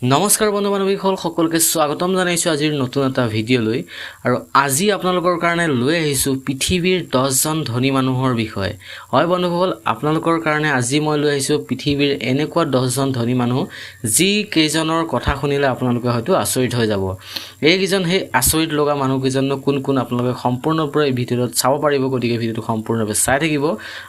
নমস্কাৰ বন্ধু বান্ধৱীসকল, সকলোকে স্বাগতম জনাইছোঁ আজিৰ নতুন এটা ভিডিঅ'লৈ। আৰু আজি আপোনালোকৰ কাৰণে লৈ আহিছোঁ পৃথিৱীৰ 10জন ধনী মানুহৰ বিষয়ে। হয় বন্ধুসকল, আপোনালোকৰ কাৰণে আজি মই লৈ আহিছোঁ পৃথিৱীৰ এনেকুৱা 10জন ধনী মানুহ, যি কেইজনৰ কথা শুনিলে আপোনালোকে হয়তো আচৰিত হৈ যাব। এইকেইজন সেই আচৰিত লগা মানুহকেইজননো কোন কোন, আপোনালোকে সম্পূৰ্ণৰূপে এই ভিডিঅ'টোত চাব পাৰিব। গতিকে ভিডিঅ'টো সম্পূৰ্ণৰূপে চাই থাকিব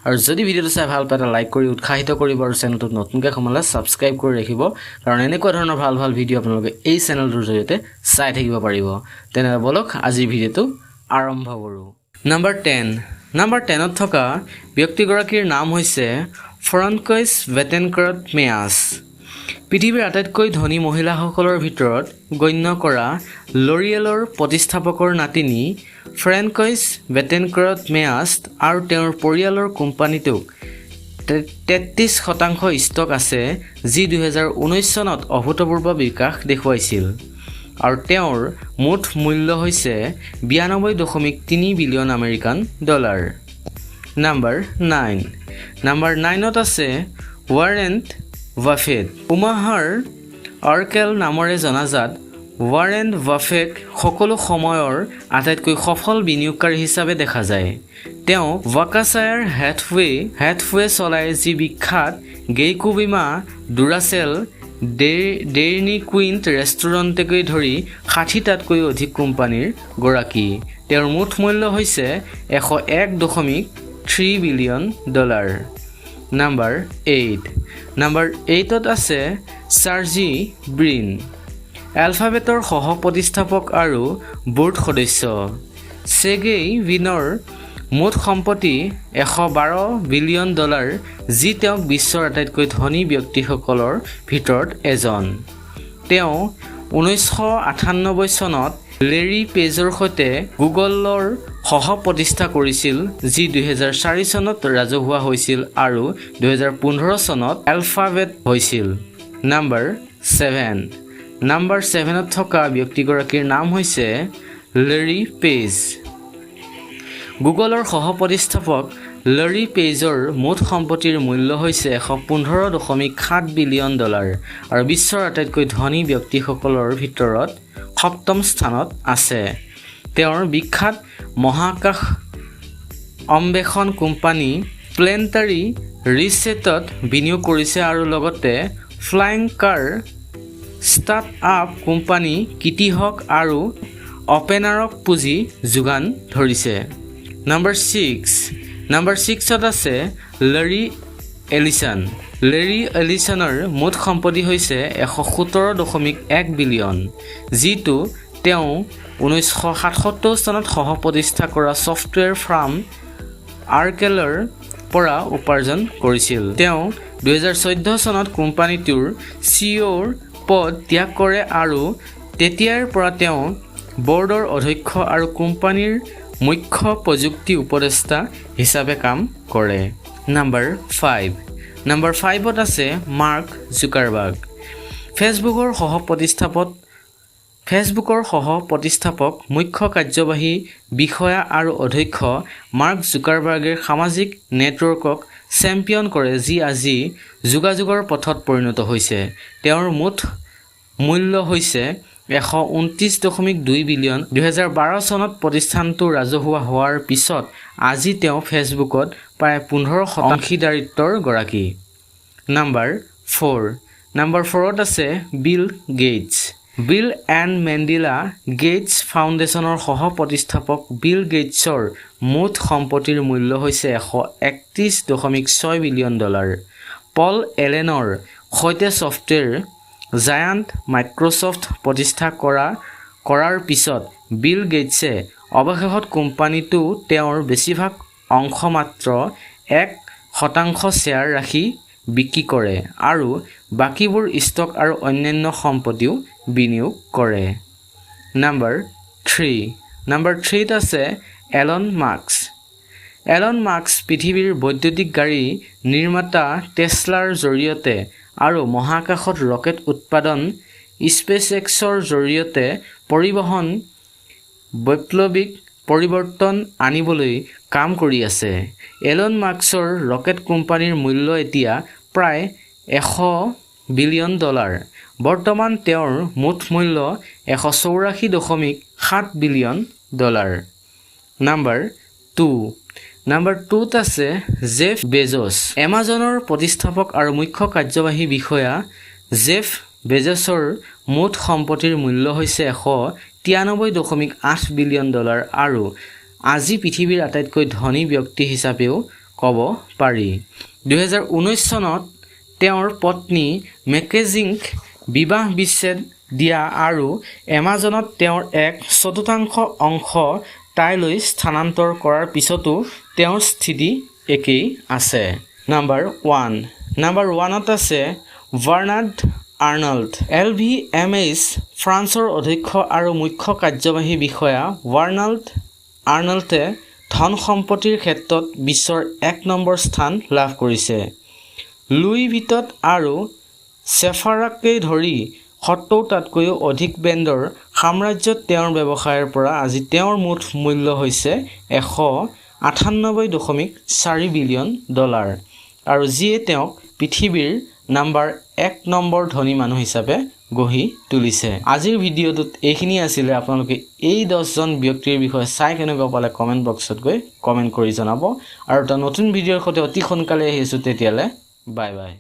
আৰু যদি ভিডিঅ'টো চাই ভাল পায় এটা লাইক কৰি উৎসাহিত কৰিব আৰু চেনেলটোত নতুনকৈ সোমালে ছাবস্ক্ৰাইব কৰি ৰাখিব, কাৰণ এনেকুৱা ধৰণৰ ভাল ভাল ভিডিঅ' আপোনালোকে এই চেনেলটোৰ জৰিয়তে চাই থাকিব পাৰিব। তেনেহ'লে ব'লক, আজিৰ ভিডিঅ'টো আৰম্ভ কৰোঁ। নাম্বাৰ 10। নাম্বাৰ 10ত থকা ব্যক্তিগৰাকীৰ নাম হৈছে ফ্ৰান্সইছ বেটেনকৰ্ট মেয়াছ। পৃথিৱীৰ আটাইতকৈ ধনী মহিলাসকলৰ ভিতৰত গণ্য কৰা লৰিয়েলৰ প্ৰতিষ্ঠাপকৰ নাতিনী ফ্ৰান্সইছ বেটেনকৰ্ট মেয়াছ আৰু তেওঁৰ পৰিয়ালৰ কোম্পানীটোক 33% ষ্টক আছে, যি 2019 চনত অভূতপূৰ্ব বিকাশ দেখুৱাইছিল আৰু তেওঁৰ মুঠ মূল্য হৈছে 92.3 billion American dollar. Number 9। Number 9ত আছে ৱাৰেন বাফেট। ওমাহাৰ অৰেকল নামেৰে জনাজাত ৱাৰেন বাফেট সকলো সময়ৰ আটাইতকৈ সফল বিনিয়োগকাৰী হিচাপে দেখা যায়। তেওঁ বাৰ্কশ্বায়াৰ হেথৱে চলাই, যি বিখ্যাত গেইকো বীমা, ডুৰাচেল, ডেইৰী কুইন ৰেষ্টুৰেণ্টকে ধৰি 60টাতকৈও অধিক কোম্পানীৰ গৰাকী। তেওঁৰ মুঠ মূল্য হৈছে 101.3 billion dollar. Number 8। Number 8ত আছে চাৰ্জি ব্ৰিন, এলফাবেটৰ সহ প্ৰতিষ্ঠাপক আৰু বোৰ্ড সদস্য। চেগেই ব্ৰিনৰ মুঠ সম্পত্তি 112 বিলিয়ন ডলাৰ, যি তেওঁক বিশ্বৰ আটাইতকৈ ধনী ব্যক্তিসকলৰ ভিতৰত এজন। তেওঁ 1998 চনত লেৰী পেজৰ সৈতে গুগলৰ সহ প্ৰতিষ্ঠা কৰিছিল, যি 2004 চনত ৰাজহুৱা হৈছিল আৰু 2015 চনত এলফাবেট হৈছিল। Number 7। Number 7ত থকা ব্যক্তিগৰাকীৰ নাম হৈছে লেৰী পেজ। গুগলৰ সহ প্ৰতিষ্ঠাপক লেৰী পেজৰ মুঠ সম্পত্তিৰ মূল্য হৈছে 115.7 বিলিয়ন ডলাৰ আৰু বিশ্বৰ আটাইতকৈ ধনী ব্যক্তিসকলৰ ভিতৰত সপ্তম স্থানত আছে। তেওঁৰ বিখ্যাত মহাকাশ অন্বেষণ কোম্পানী প্লেনেটাৰী ৰিছেটত বিনিয়োগ কৰিছে আৰু লগতে ফ্লাইং কাৰ ষ্টাৰ্ট আপ কোম্পানী কিটিহক আৰু অপেনাৰক পুঁজি যোগান ধৰিছে। Number 6। Number 6ত আছে লেৰী এলিছন। লেৰী এলিছনৰ মুঠ সম্পত্তি হৈছে 117.1 বিলিয়ন, যিটো তেওঁ 1977 চনত সহ প্ৰতিষ্ঠা কৰা ছফ্টৱেৰ ফাৰ্ম অৰেকলৰ পৰা উপাৰ্জন কৰিছিল। তেওঁ 2014 চনত কোম্পানীটোৰ চিইঅ'ৰ পদ ত্যাগ কৰে আৰু তেতিয়াৰ পৰা তেওঁ বৰ্ডৰ অধ্যক্ষ আৰু কোম্পানীৰ মুখ্য প্ৰযুক্তি উপদেষ্টা হিচাপে কাম কৰে। Number 5। Number 5ত আছে মাৰ্ক জুকাৰবাৰ্গ। ফেচবুকৰ সহ প্ৰতিষ্ঠাপক, মুখ্য কাৰ্যবাহী বিষয়া আৰু অধ্যক্ষ মাৰ্ক জুকাৰবাৰ্গে সামাজিক নেটৱৰ্কক চেম্পিয়ন কৰে, যি আজি যোগাযোগৰ পথত পৰিণত হৈছে। তেওঁৰ মুঠ মূল্য হৈছে 129.2 বিলিয়ন। 2012 চনত প্ৰতিষ্ঠানটো ৰাজহুৱা হোৱাৰ পিছত আজি তেওঁ ফেচবুকত প্ৰায় 15 অংশীদাৰিত্বৰ গৰাকী। Number 4। Number 4ত আছে Bill Gates. Bill and Melinda Gates ফাউণ্ডেশ্যনৰ সহ প্ৰতিষ্ঠাপক বিল গেইটছৰ মুঠ সম্পত্তিৰ মূল্য হৈছে 131.6 বিলিয়ন ডলাৰ। পল এলেনৰ সৈতে ছফ্টৱেৰ জায়ান্ট মাইক্ৰ'ছফ্ট প্ৰতিষ্ঠা কৰাৰ পিছত বিল গেইটছে অৱশেষত কোম্পানীটো তেওঁৰ বেছিভাগ অংশ মাত্ৰ 1% শ্বেয়াৰ ৰাখি বিক্ৰী কৰে আৰু বাকীবোৰ ষ্টক আৰু অন্যান্য সম্পত্তিও বিনিয়োগ কৰে। Number 3। Number 3ত আছে এলন মাস্ক। এলন মাস্ক পৃথিৱীৰ বৈদ্যুতিক গাড়ী নিৰ্মাতা টেছলাৰ জৰিয়তে আৰু মহাকাশত ৰকেট উৎপাদন স্পেচএক্সৰ জৰিয়তে পৰিবহণ বৈপ্লৱিক পৰিৱৰ্তন আনিবলৈ কাম কৰি আছে। এলন মাস্কৰ ৰকেট কোম্পানীৰ মূল্য এতিয়া প্ৰায় 100 বিলিয়ন ডলাৰ। বৰ্তমান তেওঁৰ মুঠ মূল্য 184.7 বিলিয়ন ডলাৰ। নাম্বাৰ 2। নাম্বাৰ 2ত আছে জেফ বেজছ। এমাজনৰ প্ৰতিষ্ঠাপক আৰু মুখ্য কাৰ্যবাহী বিষয়া জেফ বেজছৰ মুঠ সম্পত্তিৰ মূল্য হৈছে 193.8 বিলিয়ন ডলাৰ আৰু আজি পৃথিৱীৰ আটাইতকৈ ধনী ব্যক্তি হিচাপেও ক'ব পাৰি। 2019 চনত তেওঁৰ পত্নী মেকেজিংক বিবাহ বিচ্ছেদ দিয়া আৰু এমাজনত তেওঁৰ এক চতুৰ্থাংশ অংশ তাইলৈ স্থানান্তৰ কৰাৰ পিছতো তেওঁৰ স্থিতি একেই আছে। নাম্বাৰ 1। নাম্বাৰ 1ত আছে বাৰ্নাৰ্ড আৰ্নল্ড। এলভিএমএইচ ফ্ৰান্সৰ অধ্যক্ষ আৰু মুখ্য কাৰ্যবাহী বিষয়া বাৰ্নাৰ্ড আৰ্নল্ডে ধন সম্পত্তিৰ ক্ষেত্ৰত বিশ্বৰ 1 নম্বৰ স্থান লাভ কৰিছে। লুই ভিটন আৰু ছেফাৰাকে ধৰি 70টাতকৈও অধিক ব্ৰেণ্ডৰ সাম্ৰাজ্যত তেওঁৰ ব্যৱসায়ৰ পৰা আজি তেওঁৰ মুঠ মূল্য হৈছে 198.4 বিলিয়ন ডলাৰ আৰু যিয়ে তেওঁক পৃথিৱীৰ নাম্বাৰ 1 নম্বৰ ধনী মানুহ হিচাপে গঢ়ি তুলিছে। আজিৰ ভিডিঅ'টোত এইখিনি আছিলে। আপোনালোকে এই 10জন ব্যক্তিৰ বিষয়ে চাই কেনেকুৱা পালে কমেণ্ট বক্সত গৈ কমেণ্ট কৰি জনাব আৰু এটা নতুন ভিডিঅ'ৰ সৈতে অতি সোনকালে আহি আছোঁ। তেতিয়ালৈ বাই বাই।